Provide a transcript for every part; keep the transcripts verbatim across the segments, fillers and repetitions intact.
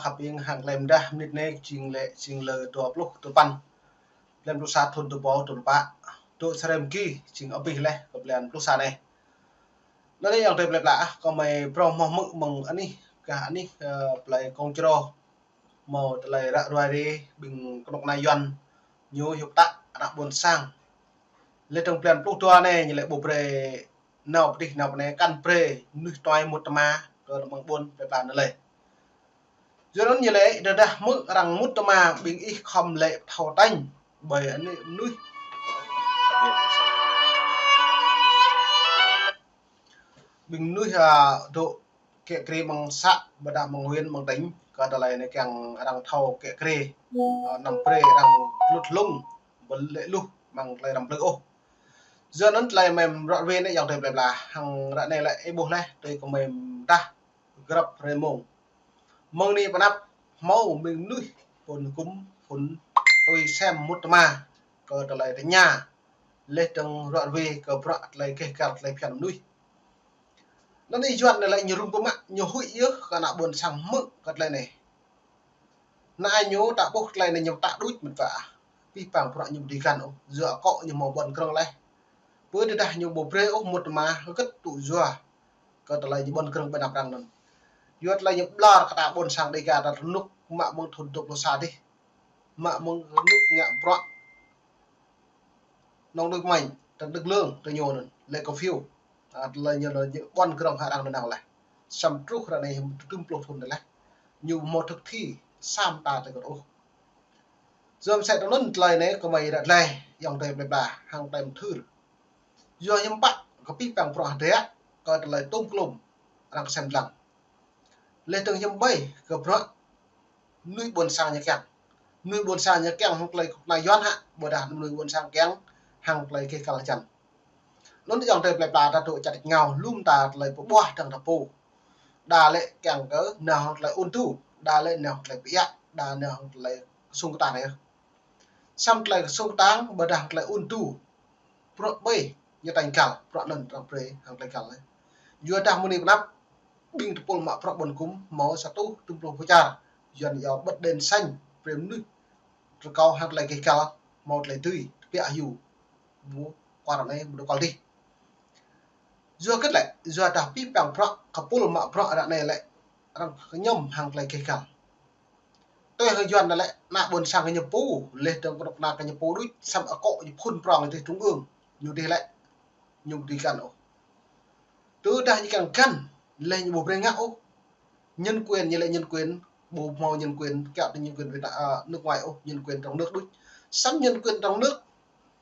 Khăp ing hăng klem dah mnit anai jing lĕ jing lơ dua pluh tơpăn. Blan pluh sa thun dua rơbâo dua pluh pă. Dŏ srem ki jing abih laih kơ blan pluh sa anai. Anŭn yơh ayŏng adơi plơi pla ah, kâo mơi phrâo hmư̆ mơ̆ng anih, kah anih, ơ, plơi Kông Chro. Hmâo tơlơi ră ruai rai ƀing kơnuk kơna Yuan ñu hiăp tă ană ƀôn sang. Lĕ tơ̆ng blan pluh dua anai ñu lĕ ƀu brơi nao pơ dih nao pơ anai, kăn brơi mơnuih tuai mŭt tơma kơ amăng ƀôn plơi pla anŭn lĕ. Yua anŭn ñu lĕ tơdah hmư̆ arăng mŭt tơma ƀing ih khŏm lĕ thâo tañ ƀơi anih mơnuih. Ƀing mơnuih, a, dŏ kiă kriê amăng să, ƀôdah amăng huyện, amăng tỉnh, kơ tơlơi anai kiăng arăng thâo kiă kriê, a, năm brơi arăng lŭt lŭng, ƀu lĕ luh amăng tơlơi răm plư ôh. Yua anŭn tơlơi mơi ră ruai anai ayŏng adơi plơi pla, hăng ră anai lĕ ih ƀuh laih, tui kơ mơi dah grăp hrơi mông. Mơ̆ng anai pơ anăp hmâo ƀing mơnuih ƀôn gŭm phŭn tui sem mŭt tơma kơ tơlơi tơña, laih dơ̆ng ră ruai kơ bruă tơlơi gêh găl tơlơi phiăn mơnuih. Anŭn ih Yuan anai lĕ ñu rŭng pơmă, ñu huĭ yơh kơ ană ƀôn sang hmư̆ kơ tơlơi anai. Anai ñu tă ƀuh tơlơi anai ñu tă đôč mơ̆n wa. Pih pang bruă ñu ƀu dưi găn ôh, yua akŏ ñu hmâo ƀuăn krơ̆ng laih. Pơ tơdah ñu ƀu brơi ôh mŭt tơma hơget tŭ yua kơ tơlơi ñu ƀuăn krơ̆ng ƀơi anăp arăng anŭn. Yua tơlơi ñu ƀlŏr kơ ta ƀôn sang Đêga ta rơnŭk mă mơ̆ng thun dua pluh sa dih. Mă mơ̆ng rơnŭk ngă bruă nong đuč măñ, ta đơ̆k lương, ta ñu anŭn, lĕ kơ phiu. A, tơlơi ñu lĕ ñu ƀuăn krơ̆ng hăng arăng anŭn laih. Samơ̆ truh ră anai hăm tơtŭm pluh thun anai laih. Ñu hmâo thực thi, sa mơta tơgơ̆t ôh. Yua mơsĕ tơnŭn tơlơi anai kơ mơi ră tơlơi, ayŏng adơi plơi pla, hăng tơlơi mơthưr. Yua hiư̆m pă kơ pih pang bruă hơdră, kơ tơlơi tôm klôm, arăng sem lăng. Laih dơ̆ng hiư̆m ƀai kơ bruă mơnuih ƀôn sang ñu kiăng. Mơnuih ƀôn sang ñu kiăng hăng tơlơi kơnuk kơna Yuan hă, ƀôdah mơnuih ƀôn sang kiăng hăng tơlơi gêh găl hơjăn. Anŭn ayŏng adơi plơi pla ta dŏ čăt ngao lŏm ta tơlơi pơƀuah dơ̆ng ta pô. Đa lĕ kiăng kơ nao hăng tơlơi ôn tu, đa lĕ nao hăng tơlơi pơiă, đa nao hăng tơlơi kơsŭng kơtang yơh. Samơ̆ tơlơi kơsŭng kơtang, ƀôdah tơlơi ôn tu. Bruă ƀai ñu tañ găl, bruă anŭn arăng brơi hăng tơlơi găl anai. Yua dah mơ̆ng anai pơ anăp, ƀing tơpul mă bruă ƀôn gŭm hmâo sa rơtuh tơtŭm pluh pơčar, Yuan iâu bật đèn xanh, brơi mơnuih rơkâo hăng tơlơi gêh găl, hmâo tơlơi dưi, tơbiă hyu. Ƀu kuar anai, ƀu dŏ kol dih. Yua hơget lĕ, yua dah pih pang bruă, kơpul mă bruă ră anai lĕ, arăng kơñăm hăng tơlơi gêh găl. Tui hăng Yuan anai lĕ, ană ƀôn sang kơ ñu pô, laih dơ̆ng kơnuk kơna kơ ñu pô đôč, samơ̆ akŏ ñu phŭn prong tơ trung ương, ñu dih lĕ, ñu ƀu dưi găn ôh. Tơdah ñu kiăng găn, laih ñu ƀu brơi ngă ôh. Nhân quyền ñu lĕ nhân quyền, ƀu hmâo nhân quyền, kiăo tơ nhân quyền Việt Nam, a, nước ngoài ôh, nhân quyền trong nước đôč. Samơ̆ nhân quyền trong nước,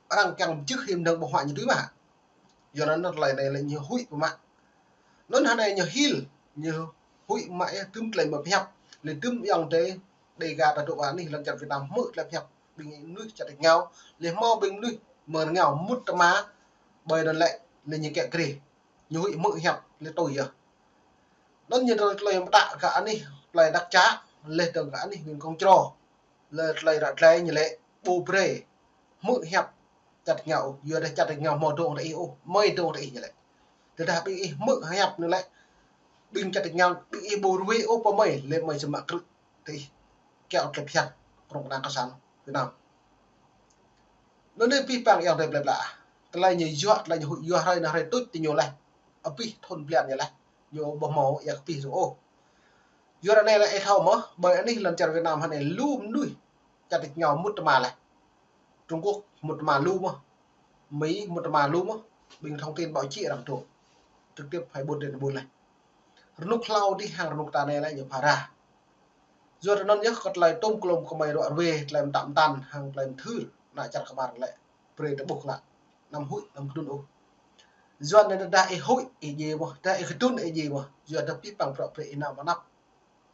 arăng kiăng jưh hiam dơ̆ng ƀơ̆ng huă ñu dưi mă. Yua anŭn tơlơi anai lĕ ñu huĭ pơmă. Anŭn hơnai ñu hil, ñu huĭ mă yơh tơm tơlơi mă pơhiăp. Lĕ tơm ayŏng adơi Đêga ta dŏ ƀơi anih lŏn čar Việt Nam hmư̆ tơlơi pơhiăp. Ƀing mơnuih čăt ngao, lĕ hmâo ƀing mơnuih mơ̆ng ngao mŭt tơma ƀơi anŭn lĕ, lĕ ñu kiă kriê. Ñu huĭ hmư̆ hiăp, lĕ tui yơh. Anŭn ñu tơlơi mơtă kơ anih plơi Đăk Čă, laih dơ̆ng kơ anih ƀing Kông Čro. Lĕ tơlơi ră tơlơi ñu lĕ ƀu brơi hmư̆ hiăp čăt ngao, yua dah čăt ngao hmâo dơ̆ng tơ ih ôh, mơi dơ̆ng tơ ih ñu lĕ. Tơdah ƀing ih hmư̆ hiăp anŭn lĕ, ƀing čăt ngao, ƀing ih ƀu ruai ôh pơ mơi, lĕ mơi či mă krư̆ tơ ih. Kiăo tơlơi phiăn, kơnuk kơna cộng sản Việt Nam. Anŭn anai pih pang ayŏng adơi plơi pla. Tơlơi ñu yua, tơlơi ñu huĭ yua hrơi anai hrơi tuč tơ ñu laih. Abih thun blan ñu laih. Ñu ƀu hmâo ia kơ pih dơ̆ng ôh. Yua ră anai lĕ ih thâo mơ̆, ƀơi anih lŏn čar Việt Nam hơnai lu mơnuih čăt ngao mŭt tơma laih. Trung Quốc mŭt tơma lu mơ̆. Mỹ mŭt tơma lu mơ̆. Ƀing thông tin báo chí arăng dŏ trực tiếp hai ƀuôn trên ƀuôn laih. Rơnŭk hlâo dih hăng rơnŭk ta anai lĕ ñu phara. Yua tơ anŭn yơh kơ tơlơi tôm klôm kơ mơi ră ruai, tơlơi mơtă mơtăn hăng tơlơi mơthưr, ană čar kơmar lĕ. Brơi ta ƀuh lă. Anăm huĭ, anăm kơdŭn ôh. Yua anŭn dah ih huĭ, ih djai mơ̆, dah ih kơdŭn, ih djai mơ̆. Yua dah pih pang bruă brơi ih nao mơnăp.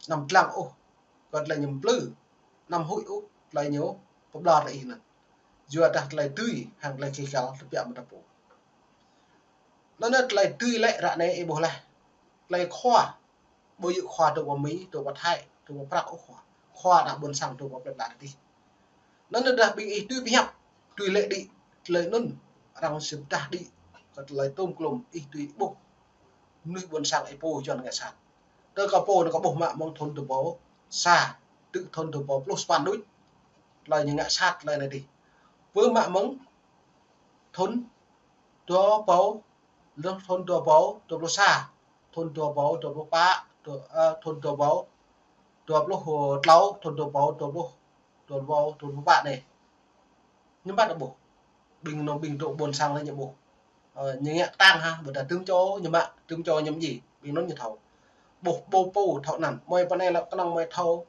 Anăm dlăng ôh kơ tơlơi ñu plư. Anăm huĭ ôh tơlơi ñu pơƀlŏr ih anŭn. Yua dah tơlơi dưi hăng tơlơi gêh găl tơbiă mơ̆ng ta pô. Anŭn anai tơlơi dưi lĕ ră anai ih ƀuh laih. Tơlơi khua, ƀu djơ̆ khua dŏ pơ Mi, dŏ pơ Thái, dŏ pơ Prăng ôh khua. Khua ană ƀôn sang dŏ pơ plơi pla adih. Anŭn anai dah ƀing ih dưi pơhiăp, dưi lĕ đĭ, tơlơi anŭn arăng či pơdah đĭ kơ tơlơi tôm klôm ih dưi ƀuh. Mơnuih ƀôn sang ih pô Yuan ngă sat. Tơ kơ pô anŭn kơ ƀuh mă mơ̆ng thun dua rơbâo sa, tŭ thŭn dua rơbâo pluh sapăn đôč. Tơlơi ñu ngă sat tơlơi anai dih. Pơ mă mơ̆ng thŭn dua rơbâo, lơ̆m thŭn dua rơbâo dua pluh sa, thŭn dua rơbâo dua pluh pă, dua, ơ, thŭn dua rơbâo dua pluh tlâo, thŭn dua rơbâo dua pluh, dua rơbâo dua pluh pă anai. Ñu ƀu ƀuh. Ƀing anŭn ƀing dŏ ƀôn sang anai ñu ƀuh. Ơ, ñu ngă kơtang hă, ƀôdah tơm čô ñu mă, tơm čô ñu mơji, ƀing anŭn ñu thâo. Ƀuh ƀu pô thâo anăn, mơi pơ anai lĕ kơnơ̆ng mơi thâo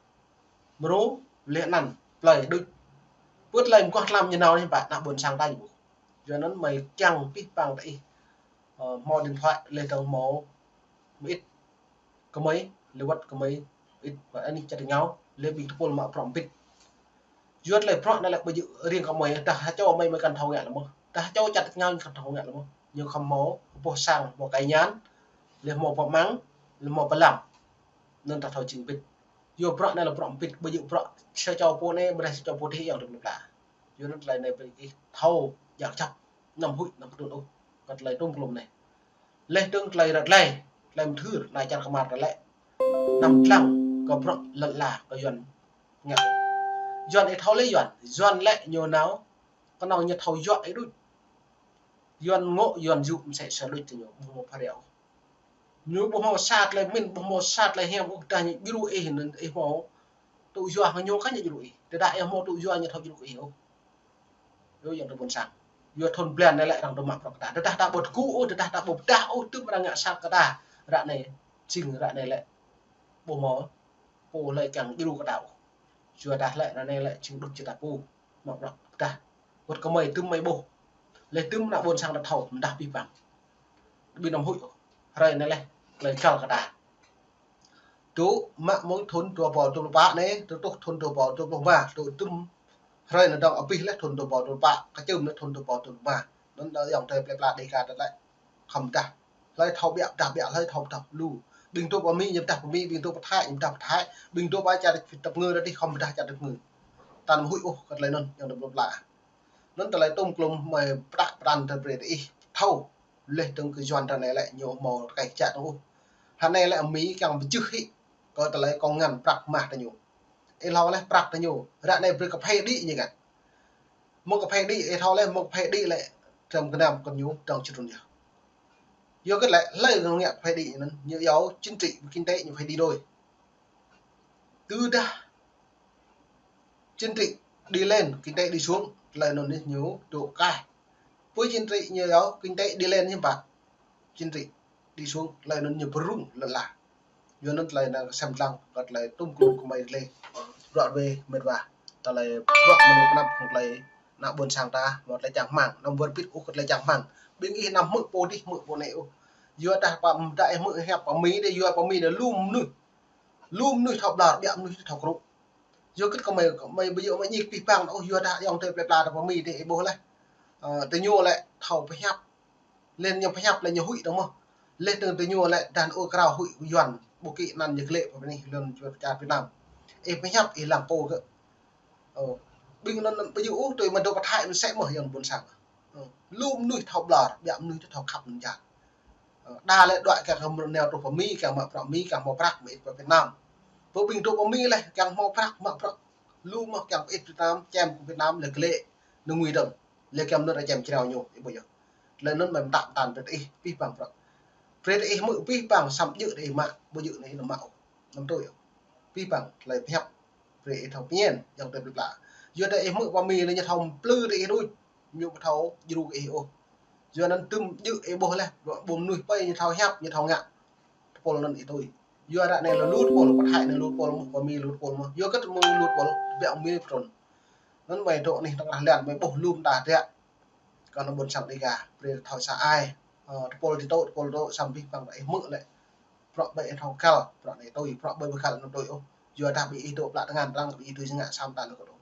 mrô, lĕ anăn, plơi đôč. Pơ tơlơi mơguah tlam ñu nao anai ƀă ană ƀôn sang ta ñu ƀuh. Yua anŭn mơi kiăng pih pang ta ih, ơ, hmâo điện thoại, lĕ dơ̆ng hmâo mơit kơmơi, lĕ wơ̆t kơmơi, ih, wơ̆t anih čăt ngao, lĕ ƀing tơpul mă bruă mbĭt. Yua tơlơi bruă anai lĕ ƀu djơ̆ riêng kơmơi, tah ha čô mơi mơi kăn thâo ngă lĕ mơ̆. Tah ha čô čăt ngao ñu kăn thâo ngă lĕ mơ̆. Ñu khŏm hmâo, boh sang, hmâo kai ñan, lĕ hmâo pơmăng, lĕ hmâo pơlăm. Anŭn ta thâo jing mbĭt. Yua bruă anai lĕ bruă mbĭt, ƀu djơ̆ bruă sa čô pô anai, ƀôdah sa čô pô dih yơh tơm lĕ pla. Yua anŭn tơlơi anai ƀing ih thâo, jak čăp, anăm huĭ, anăm kơtưn ôh. Kơ tơlơi tôm klôm anai. Lĕ dơ̆ng tơlơi ră tơlơi, tơlơi mơthưr, anai čar kơmar ta lĕ. Anăm lăng kơ bruă lŏn ala kơ Yuan ngă. Yuan ih thâo lĕ Yuan, Yuan lĕ ñu nao, kơnơ̆ng ñu thâo yua ih đôč. Yuan ngŏ, Yuan yŭ mơsĕ sa đôč tơ ñu, ƀu hmâo phara ôh. Ñu ƀu hmâo sa tơlơi pơmĭn, ƀu hmâo sa tơlơi hiam ôh, tah ñu djru ih anŭn ih hmâo tŭ yua hăng ñu kah ñu djru ih. Tơdah ih hmâo tŭ yua ñu thâo djru ih ôh. Yua yang tơ ƀôn sang. Yua thŭn blan anai lĕ arăng tŭ mă bruă kơ ta. Tơdah ta ƀu tơgŭ ôh, tơdah ta ƀu pơdah ôh, tơm arăng ngă sat kơ ta. Ră anai, jing ră anai lĕ ƀu hmâo pô hlơi kiăng djru kơ ta ôh. Yua dah lĕ ră anai lĕ jing đŭt či ta pô mă bruă pơdah. Wơ̆t kơmơi tơm mơi ƀuh. Lĕ tơm ană ƀôn sang ta thâo, mơdah pih pang. Ƀing anăm huĭ ôh. Hrơi anai lĕ, tơlơi kăl kơ ta. Tŭ mă mơ̆ng thŭn dua rơbâo dua pluh pă anai, tŭ truh thŭn dua rơbâo dua pluh rơma, tŭ tơm hrơi anai dơ̆ng abih lĕ thŭn dua rơbâo dua pluh pă, kơčưm lĕ thŭn dua rơbâo dua pluh rơma. Anŭn đa ayŏng adơi plơi pla Dega ta lĕ khŏm pơdah. Hlơi thâo ƀiă pơdah ƀiă, hlơi thâo pơdah lu. Ƀing dŏ pơ Mi ñu pơdah pơ Mi, ƀing dŏ pơ Thái ñu pơdah pơ Thái, ƀing dŏ pơ čar tơp ngư ta dih khŏm pơdah čar tơp ngư. Ta anăm huĭ ôh kơ tơlơi anŭn, ayŏng adơi plơi pla. Anŭn tơlơi tôm klôm mơi pơtă pơtăn tơ brơi ta ih thâo. Lĕ dơ̆ng kơ Yuan ră anai lĕ ñu hmâo rơkơi kơčă dơ̆ng ôh. Hă anai lĕ Mi kiăng pơjưh hĭ kơ tơlơi kông ngăn prăk mah tơ ñu. Ih thâo lĕ prăk tơ ñu. Ră anai brơi kơphê đĭ ñu kah. Mơ̆ng kơphê đĭ, ih thâo lĕ mơ̆ng kơphê đĭ lĕ dram gơnam kơ ñu dơ̆ng čơtrŭn yơh. Yua kơ lĕ hlơi ñu ngă kơphê đĭ anŭn, ñu yua chính trị, kinh tế ñu phải đi đôi. Tơdah chính trị đi lên, kinh tế đi xuống, tơlơi anŭn ñu dŏ kah. Pơ chính trị ñu yua kinh tế đi lên ñu ƀă. Chính trị đi xuống, tơlơi anŭn ñu pơrŭng lŏn ala. Yua anŭn tơlơi anai sem lăng, kơ tơlơi tôm klôm kơ mơi lĕ. Bruă wơ̆t mĕt wa. Tơlơi bruă mơnuih pơnăp kơ tơlơi ană ƀôn sang ta, mơ̆ tơlơi čang hmang, anăm wơr bĭt ôh kơ tơlơi čang hmang. Ƀing ih anăm hmư̆ pô dih, hmư̆ pô anai ôh. Yua dah pă, dah ih hmư̆ hiăp pơ Mi dih, yua pơ Mi dih lu mơnuih. Lu mơnuih thâo ƀlŏr, ƀiă mơnuih thâo krŭ. Yua kơ kơmơi, kơmơi ƀu djơ̆ mă ñik pih pang ôh, yua dah ayŏng adơi plơi pla ta pơ Mi dih ih ƀuh lĕ. Ơ, tơ ñu lĕ thâo pơhiăp. Lĕ ñu pơhiăp lĕ ñu huĭ dơ̆ng mơ̆. Lĕ tơ, tơ ñu lĕ đah ôh krao huĭ Yuan, ƀu kĭ anăn ñu glĕ pơ anih lŏn čar Việt Nam. Ih pơhiăp ih lăng pô kơ. Ơ, ƀing anŭn ƀu djơ̆ ôh, tui mă dŏ pơ Thái mơsĕ mơ̆ ayŏng ƀôn sang. Ơ, lu mơnuih thâo ƀlŏr, ƀiă mơnuih thâo khăp anăn čar. Ơ, đa lĕ đuaĭ kiăng hmâo nao truh pơ Mi, kiăng mă prăk Mi, kiăng hmâo prăk mơit pơ Việt Nam. Pơ ƀing dŏ pơ Mi lĕ, kiăng hmâo prăk, mă prăk. Lu mơ̆ kiăng pơit Việt Nam, čem kơ Việt Nam lĕ glĕ, nơnguih dơ̆ng. Lĕ kiăng mơnŭt čem črâo ñu, ih ƀuh yơh. Tơlơi anŭn mơi pơtă pơtăn brơi ta ih pih pang prăk. Brơi ta ih hmư̆ pih pang, samơ̆ djơ̆ ta ih mă, ƀu djơ̆ anai ih anăm mă ôh. Anăm tui ôh. Pih pang, tơlơi pơhiăp. Brơi ih thâo pơñen, ayŏng adơi plơi pla. Yua dah ih hmư̆ pơ Mi lĕ ñu thâo plư ta ih đôč. Ñu ƀu thâo djru kơ ih ôh. Yua anŭn tơm djơ̆ ih ƀuh lĕ, ƀu mơnuih pơi ñu thâo hiăp, ñu thâo ngă. Tơpul anŭn ih tui. Yua ră anai lĕ lu tơpul, pơ Thái anai lu tơpul mơ̆, pơ Mi lu tơpul mơ̆. Yua kơ tơmơi lu tơpul, ƀiă Mi pơtrŭn. Anŭn mơi dŏ anih tơngan lĕ, mơi ƀuh lu mơta tơdră. Kơ ană ƀôn sang Dega, brơi thâo sa ai. Ơ, tơpul dih tŏ, tơpul dŏ, samơ̆ pih pang ih hmư̆ lĕ. Bruă ƀai ih thâo kăl, bruă anai tui, bruă ƀai ƀu kăl anăm tui ôh. Yua dah ƀing ih dŏ plă tơngan arăng, ƀing ih tui jơngă samơ̆ ta lĕ kơ dŏ.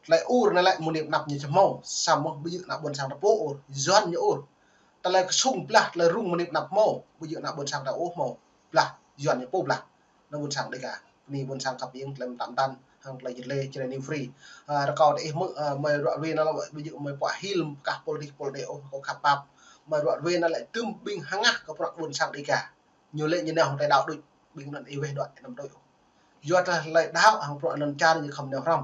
Tơlơi ur anai lĕ mơnuih pơnăp ñu či hmâo, samơ̆ ƀu djơ̆ ană ƀôn sang ta pô ur, Yuan ñu ur. Tơlơi kơsŭng blah, tơlơi rŭng mơnuih pơnăp hmâo, ƀu djơ̆ ană ƀôn sang ta ôh hmâo blah, Yuan ñu pô blah. Ană ƀôn sang Dega, bơni ƀôn sang khăp ƀing tơlơi mơtam tăn, hăng tơlơi jơt lĕ, jơt lĕ ni free. Ơ, rơkâo ta ih hmư̆, ơ, mơi ruă ruê anai lĕ, ƀu djơ̆ mơi pơhiăp kah pôl dih pôl dih ôh, kâo khăp pap. Mơi ruă ruê anai lĕ tơm ƀing hơngah kơ prăk ƀôn sang Dega. Ñu lĕ ñu nao hăng tơlơi đaŏ đôč, ƀing anŭn ih weh đuaĭ anăm tui ôh. Yua tơlơi đaŏ hăng bruă lŏn čar ñu khŏm nao hrŏm.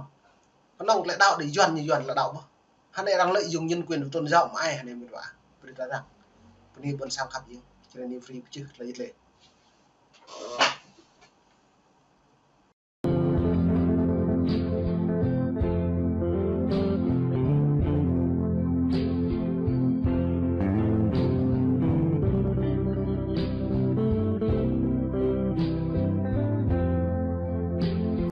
Kơnơ̆ng tơlơi đaŏ đĭ Yuan ñu Yuan tơlơi đaŏ ƀơh. Hơnai arăng lĕ dùng nhân quyền tôn giáo mơai hơnai met wa. Brơi ta răng. Bơni ƀôn sang khăp yơh. Čơrơni free pơčeh tơlơi yit lĕ.